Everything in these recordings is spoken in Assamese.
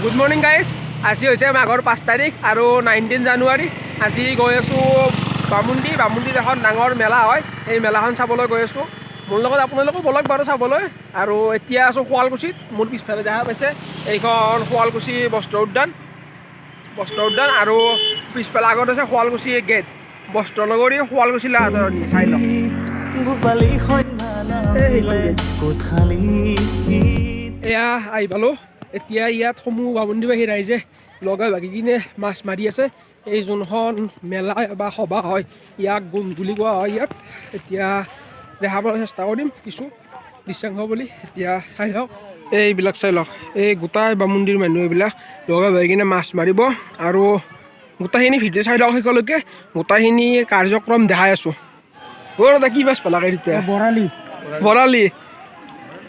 Good morning guys. আজি হৈছে মাঘৰ 5 তাৰিখ আৰু 19 জানুৱাৰী। আজি গৈ আছোঁ বামুন্দি। বামুন্দিত এখন ডাঙৰ মেলা হয়, সেই মেলাখন চাবলৈ গৈ আছোঁ। মোৰ লগত আপোনালোকো বলক বাৰু চাবলৈ। আৰু এতিয়া আছোঁ শুৱালকুছিত। মোৰ পিছফালে দেখা পাইছে এইখন শুৱালকুছি বস্ত্ৰ উদ্যান, বস্ত্ৰ উদ্যান। আৰু পিছফালে আগত আছে শুৱালকুছি গেট, বস্ত্ৰ নগৰী শুৱালকুছিলৈ আদৰণি। চাই লওক। গোপালী সন্ধ্যা নামিলে কোঠালিত। এয়া আহি পালোঁ। এতিয়া ইয়াত সমূহ বামুন্দিবাসী ৰাইজে লগাই ভাগি কিনে মাছ মাৰি আছে। এই যোনখন মেলা বা সভা হয়, ইয়াক গোন্ধ বুলি কোৱা হয়। ইয়াত এতিয়া দেখাবলৈ চেষ্টা কৰিম কিছু দৃশ্যাংশ বুলি। এতিয়া চাই লওক, এইবিলাক চাই লওক। এই গোটাই বামুন্দিৰ মানুহ এইবিলাক লগাই ভাগি কিনে মাছ মাৰিব। আৰু গোটেইখিনি ভিডিঅ' চাই লওক শেষলৈকে, গোটেইখিনি কাৰ্যক্ৰম দেখাই আছোঁ। অ' দাদা, কি মাছ পালা তেতিয়া? বৰালি। বৰালি,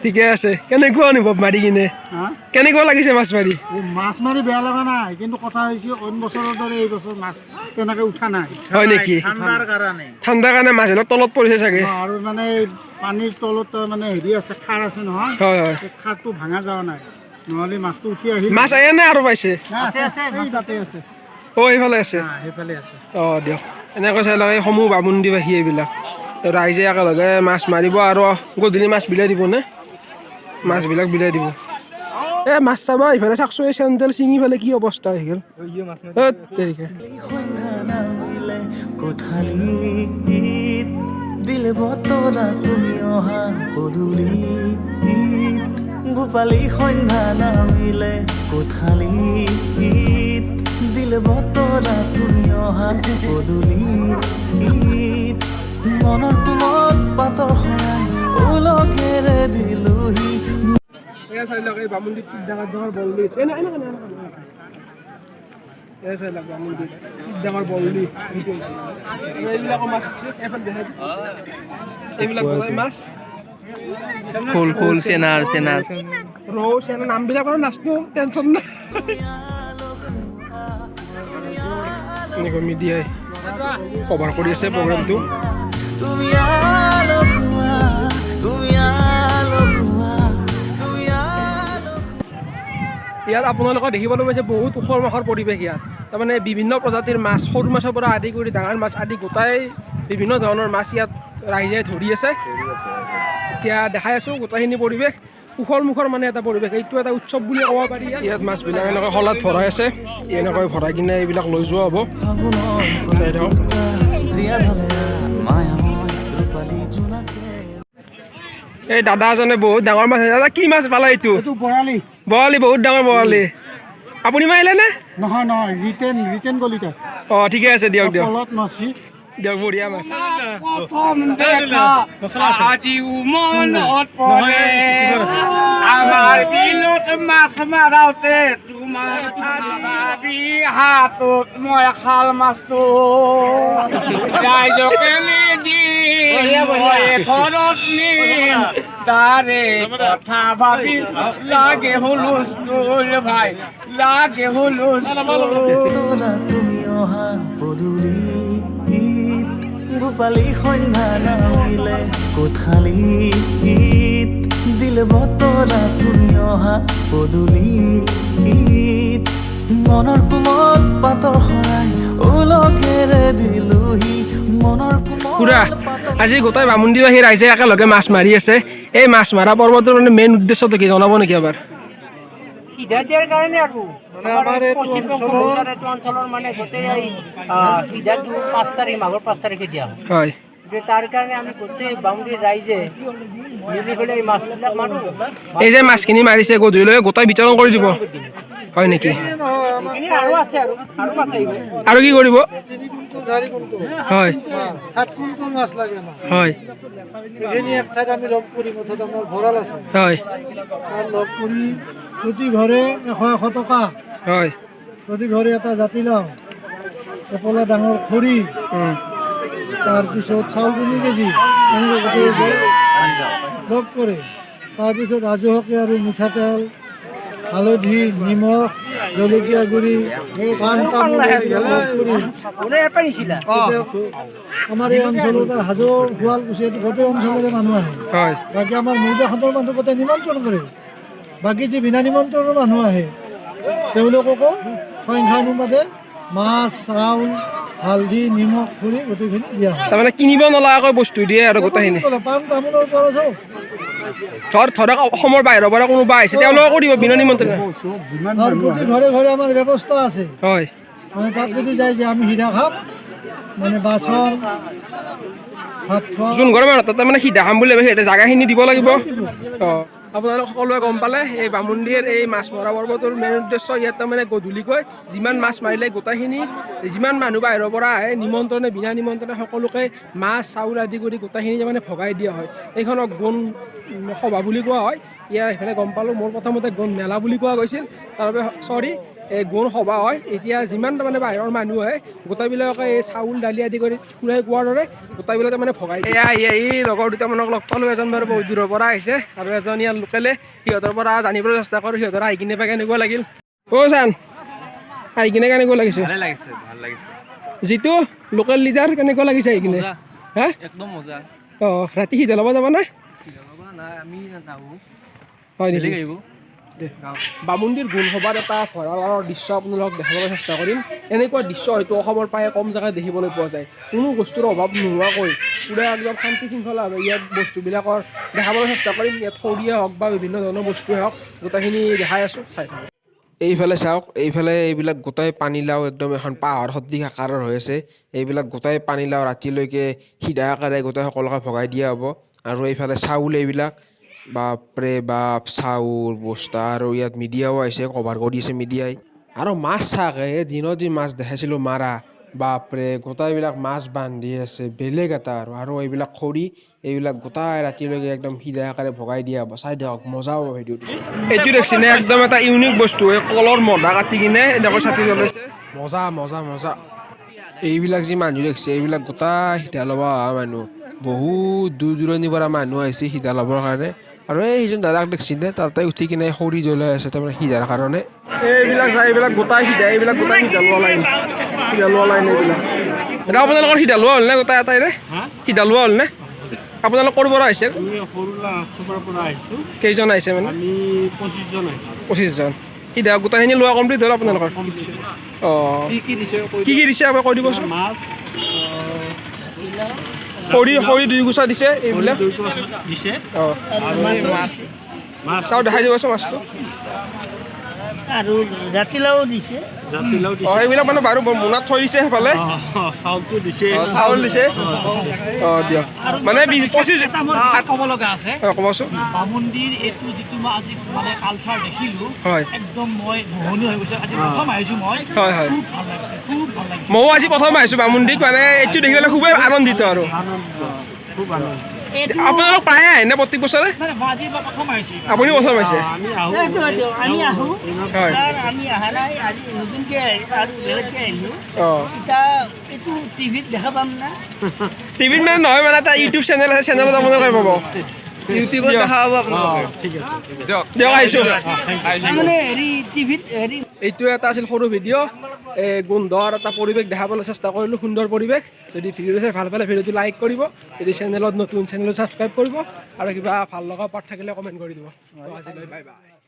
ঠিকে আছে। কেনেকুৱা অনুভৱ মাৰি কিনে? হা? কেনেকুৱা লাগিছে মাছ মাৰি? মাছ মাৰি বেয়া লগা নাই, কিন্তু কথা হৈছে অইন বছৰৰ দৰে এই বছৰ মাছ তেনেকে উঠা নাই। হয় নেকি? ঠাণ্ডাৰ কাৰণে। ঠাণ্ডাৰ কাৰণে মাছবিলাক তলত পৰিছে চাগে। আৰু মানে এই পানীৰ তলত মানে হেৰি আছে, খাৰ আছে নহয়। হয় হয় সেই খাৰটো ভাঙা যোৱা নাই, নহ'লে মাছটো উঠি আহিল। মাছ আহে নে আৰু পাইছে? নাই, আছে আছে, এই তাতে আছে। অ', এইফালে আছে। সেইফালে আছে। অঁ, দিয়ক। এনেকৈ চাই লওক, এই সমূহ বামুন্দিবাসী এইবিলাক ৰাইজে একেলগে মাছ মাৰিব আৰু গধূলি মাছ বিলাই দিব নে? মাছবিলাক বিলাই দিব। এ মাছ চাবা, ইফালে চাকচোন, এই চেণ্ডেল ছিঙি পেলাই কি অৱস্থা হৈ গ'ল। হেৎ তেৰিকা। সন্ধ্যা নামিলে কোঠালিত, দিলে বতৰা তুমি অহা পদূলিত। গোপালী সন্ধ্যা নামিলে কোঠালিত, দিলে বতৰা তুমি অহা পদূলিত। মনৰ কোমল পাতৰ শৰাই ওলগেৰে দিলোহি। এয়া চাই লওক, এই বামুন্দিত কি ডাঙৰ ডাঙৰ বল্লি আছে। এনে এনে এনে এনে। এয়া চাই লওক, বামুন্দিত কি ডাঙৰ বল্লি। এইবিলাকো মাছ আছে। এইফালে দেখাই দি। এইবিলাক গোটেই মাছ। ফুল ফুল চেনাৰ চেনাৰ। ৰৌ, চেনা, নামবিলাক বাৰু নাজনো, টেনচন নাই। এনেকৈ মিডিয়াই কভাৰ কৰি আছে প্ৰগ্ৰেমটো। তুমি আলসুৱা, তুমি আলসুৱা, তুমি আলসুৱা। ইয়াত আপোনালোকে দেখিবলৈ পাইছে বহুত ওখৰ মাখৰ পৰিৱেশ ইয়াত। তাৰমানে বিভিন্ন প্ৰজাতিৰ মাছ, সৰু মাছৰ পৰা আদি কৰি ডাঙৰ মাছ আদি গোটাই বিভিন্ন ধৰণৰ মাছ ইয়াত ৰাইজে ধৰি আছে। এতিয়া দেখাই আছোঁ গোটেইখিনি পৰিৱেশ, সুখৰ মুখৰ মানে এটা পৰিৱেশ। এইটো এটা উৎসৱ বুলি ক'ব পাৰি। ইয়াত ইয়াত মাছবিলাক এনেকৈ শলাত ভৰাই আছে। এনেকৈ ভৰাই কিনে এইবিলাক লৈ যোৱা হ'ব। ফাগুনৰ চাই থাকক। জীয়া ঢলে মায়াময় ৰূপালী জোনাকে। এই দাদা এজনে বহুত ডাঙৰ মাছ আছে। দাদা, কি মাছ পালা এইটো? এইটো বৰালি। বৰালি, বহুত ডাঙৰ বৰালি। আপুনি মাৰিলে নে? নহয় নহয়, ৰিটেন ৰিটেন কলিতা। অঁ, ঠিকে আছে, দিয়ক দিয়ক। পলত মাছি। দিয়ক, বঢ়িয়া মাছ। প্ৰথম দেখা আজিও মনত পৰে, আমাৰ বিলত মাছ মাৰোতে তোমাৰ হাতত মই শাল মাছটো ৰাইজকে নিদিম, মই ঘৰত নিম, তাৰে কথা ভাবি লাগে হুলস্থুল ভাই, লাগে হুলস্থুল। তোৰা তুমি অহা পদূলিত, গোপালী সন্ধ্যা নামিলে কোঠালিত, দিলে বতৰা তুমি অহা পদূলিত। মনৰ কোমল পাতৰ শৰাই ওলগেৰে দিলোহি, মনৰ কোমল খুৰা, পাতৰ আজি গোটেই বামুন্দিবাসী ৰাইজে একেলগে মাছ মাৰি আছে। এই মাছ মাৰা পৰ্বটোৰ মানে মেইন উদ্দেশ্যটো কি, জনাব নেকি এবাৰ? সিধা দিয়াৰ কাৰণে আৰু মানে আমাৰ এইটো পশ্চিম বংগ অঞ্চলৰ মৌজাৰ এইটো অঞ্চলৰ মানে গোটেই এই সিধাটো 5 তাৰিখ, মাঘৰ 5 তাৰিখে দিয়া হয়। গতিকে তাৰ কাৰণে আমি গোটেই বামুণীৰ ৰাইজে মিলি পেলাই এই মাছবিলাক মাৰোঁ। এই যে মাছখিনি মাৰিছে, গধূলিলৈ গোটেই বিতৰণ কৰি দিব, হয় নেকি? এইখিনি আৰু আছে, আৰু আৰু মাছ আহিব। আৰু কি কৰিব? 3 কুইণ্টল, 4 কুইণ্টল, 7 কুইণ্টল মাছ লাগে আমাক। সেইখিনি এক ঠাইত আমি লগ কৰিম, অৰ্থাৎ আমাৰ ভঁৰাল আছে। তাত লগ কৰি প্ৰতি ঘৰে 100 100 টকা, প্ৰতি ঘৰে এটা জাতিলাও, এপলা ডাঙৰ খৰি, তাৰপিছত চাউল 3 কেজি, এনেকৈ গোটেই লগ কৰে। তাৰপিছত ৰাজহুৱাকৈ আৰু মিঠাতেল, হালধি, নিমখ, জলকীয়া গুড়ি, পাণ তামোল এইবিলাক লগ কৰি কোনে ইয়াৰ পৰা নিছিলা? তেতিয়া আমাৰ এই অঞ্চলত হাজো, শুৱালকুছি, এইটো গোটেই অঞ্চলৰে মানুহ আহে। বাকী আমাৰ মৌজাখনৰ মানুহ গোটেই নিমন্ত্ৰণ কৰে। বাকী যি বিনা নিমন্ত্ৰণৰ মানুহ আহে, তেওঁলোককো সংখ্যানুপাতে মাছ, চাউল, হালধি, নিমখ কৰি গোটেইখিনি দিয়া হয়। তাৰমানে কিনিব নলগাকৈ বস্তু দিয়ে আৰু গোটেইখিনি। পাণ তামোলৰ পৰা চব। ধৰক অসমৰ বাহিৰৰ পৰা কোনোবা আহিছে, তেওঁলোককো দিব বিনা নিমন্ত্ৰণে। আৰু প্ৰতি ঘৰে ঘৰে আমাৰ ব্যৱস্থা আছে। হয়। মানে তাত যদি যায় যে আমি সিধা খাম, মানে বাচন ভাত খোৱা যোন ঘৰৰ মানুহ তাতে মানে সিধা খাম বুলি ভাবে, সিহঁতে জাগাখিনি দিব লাগিব। অঁ, আপোনালোক সকলোৱে গম পালে এই বামুণদিৰ এই মাছ মৰা পৰ্বটোৰ মেইন উদ্দেশ্য ইয়াত তাৰমানে গধূলিকৈ যিমান মাছ মাৰিলে গোটেইখিনি, যিমান মানুহ বাহিৰৰ পৰা আহে নিমন্ত্ৰণে বিনা নিমন্ত্ৰণে সকলোকে মাছ, চাউল আদি কৰি গোটেইখিনি তাৰমানে ভগাই দিয়া হয়। এইখনক গুণ সভা বুলি কোৱা হয়। ইয়াৰ এইফালে গম পালোঁ, মোৰ প্ৰথমতে গুণ মেলা বুলি কোৱা গৈছিল, তাৰ বাবে চৰি, এই গুণ সভা হয়। এতিয়া যিমান তাৰমানে বাহিৰৰ মানুহ আহে গোটেইবিলাকে এই চাউল, দালি আদি কৰি খুৰাই কোৱাৰ দৰে গোটেইবিলাক তাৰমানে ভগাই দিয়ে। এয়া এই লগৰ দুটামানক লগ পালোঁ, এজন বাৰু বহুত দূৰৰ পৰা আহিছে আৰু এজন ইয়াৰ লোকেলে। সিহঁতৰ পৰা জানিবলৈ চেষ্টা কৰোঁ সিহঁতৰ আহি কিনে বা কেনেকুৱা লাগিল। অ' চান, আহি কিনে কেনেকুৱা লাগিছে? ভালে লাগিছে, ভাল লাগিছে। যিটো লোকেল লিডাৰ, কেনেকুৱা লাগিছে আহি কিনে? হা, একদম মজা। অঁ, ৰাতি সিদ্ধ ল'ব যাবানে? নাই, আমি নাহোঁ। হয় নেকি? বেলেগ আহিব। বামুণদিৰ গুণসভাৰ এটা ভঁৰালৰ দৃশ্য আপোনালোকক দেখাবলৈ চেষ্টা কৰিম। এনেকুৱা দৃশ্য হয়তো অসমৰ প্ৰায় কম জেগাত দেখিবলৈ পোৱা যায়। কোনো বস্তুৰ অভাৱ নোহোৱাকৈ পূৰা একদম শান্তি শৃংখলাভাৱে ইয়াত বস্তুবিলাকৰ দেখাবলৈ চেষ্টা কৰিম। ইয়াত খৰিয়ে হওক বা বিভিন্ন ধৰণৰ বস্তুৱে হওক, গোটেইখিনি দেখাই আছোঁ, চাই থাকক। এইফালে চাওক, এইফালে এইবিলাক গোটেই পানীলাও একদম এখন পাহাৰ সদৃশ আকাৰৰ হৈ আছে। এইবিলাক গোটেই পানীলাও ৰাতিলৈকে সিধা আকাৰে গোটেই সকলোকে ভগাই দিয়া হ'ব। আৰু এইফালে চাউল, এইবিলাক বাপৰে বাপ চাউল বস্তা। আৰু ইয়াত মিডিয়াও আহিছে, কভাৰ কৰি আছে মিডিয়াই। আৰু মাছ চাওক, এই দিনত যি মাছ দেখাইছিলোঁ মাৰা, বাপৰে গোটেইবিলাক মাছ বান্ধি আছে, বেলেগ এটা। আৰু আৰু এইবিলাক খৰি, এইবিলাক গোটাই ৰাতিলৈকে একদম সিধা আকাৰে ভগাই দিয়া হ'ব। চাই দিয়ক, মজা হ'ব ভিডিঅ'টো। এইটো দেখছিনে, একদম এটা ইউনিক বস্তু, এই কলৰ মধা কাটি কিনে এনেকৈ ছাতি জ্বলাইছে। মজা মজা মজা। এইবিলাক যি মানুহ দেখছে, এইবিলাক গোটাই সিধা ল'ব অহা মানুহ। বহুত দূৰ দূৰণিৰ পৰা মানুহ আহিছে সিধা ল'বৰ কাৰণে। আৰু এই সেইজন দাদাক দেখছিনে, তাতে উঠি কিনে খৰি জ্বলাই আছে তাৰমানে সিধাৰ কাৰণে। এইবিলাক চাই, এইবিলাক গোটাই সিধা, এইবিলাক গোটাই সিধা লোৱা লাইন, সিধা লোৱা লাইন এইবিলাক। দাদা, আপোনালোকৰ সিধা লোৱা হ'লনে? গোটাই এটাইৰে সিধা লোৱা হ'লনে? আপোনালোক ক'ৰ পৰা আহিছে? কেইজন আহিছে? মানে 25জন। সিধা গোটেইখিনি লোৱা কমপ্লিট হ'ল আপোনালোকৰ? অঁ, কি কি দিছে এবাৰ কৈ দিবচোন। খৰি খৰি দুই গুচা দিছে এইবিলাক। অঁ, চাওঁ, দেখাই দিবচোন মাছটো। আৰু জাতিলাও দিছে। অঁ, এইবিলাক মানে বাৰু মোনাত থৈ দিছে সেইফালে। চাউল দিছে। অঁ, দিয়ক, মানে 20 25 ক'ব লগা আছে। অঁ, ক'বচোন। বামুণদিৰ এইটো যিটো মই আজি মানে কালচাৰ দেখিলো, হয়, একদম মই মোহনীয় হৈ গৈছে। আজি প্ৰথম আহিছো মই। হয় হয়, খুব ভাল লাগিছে, খুব ভাল লাগিছে। ময়ো আজি প্ৰথম আহিছোঁ বামুণদিক, মানে এইটো দেখি পেলাই খুবেই আনন্দিত। আৰু আপোনালোক প্ৰায়ে আহে নে প্ৰত্যেক বছৰে? মই আজি প্ৰথম আহিছোঁ। আপুনি প্ৰথম আহিছে? আমি আহোঁ। হয়। আমি অহা নাই, আজি নতুনকৈ আৰু বেলেগকৈ আহিলোঁ। অঁ, এতিয়া এইটো টিভিত দেখা পাম না? টিভিত মানে নহয়, মানে এটা ইউটিউব চেনেল আছে, চেনেলত আপোনালোকে পাব। ইউটিউবত দেখা পাব আপোনালোকে। দিয়ক, আহিছোঁ। মানে হেৰি টিভিত হেৰি। এইটো এটা আছিল সৰু ভিডিঅ', এই গোন্ধৰ এটা পৰিৱেশ দেখাবলৈ চেষ্টা কৰিলোঁ, সুন্দৰ পৰিৱেশ। যদি ভিডিঅ'টো চাই ভাল পালে ভিডিঅ'টো লাইক কৰিব, যদি চেনেলত নতুন চেনেলটো ছাবস্ক্ৰাইব কৰিব, আৰু কিবা ভাল লগা পাৰ্ট থাকিলে কমেণ্ট কৰি দিব। আজিলৈ বাই বাই।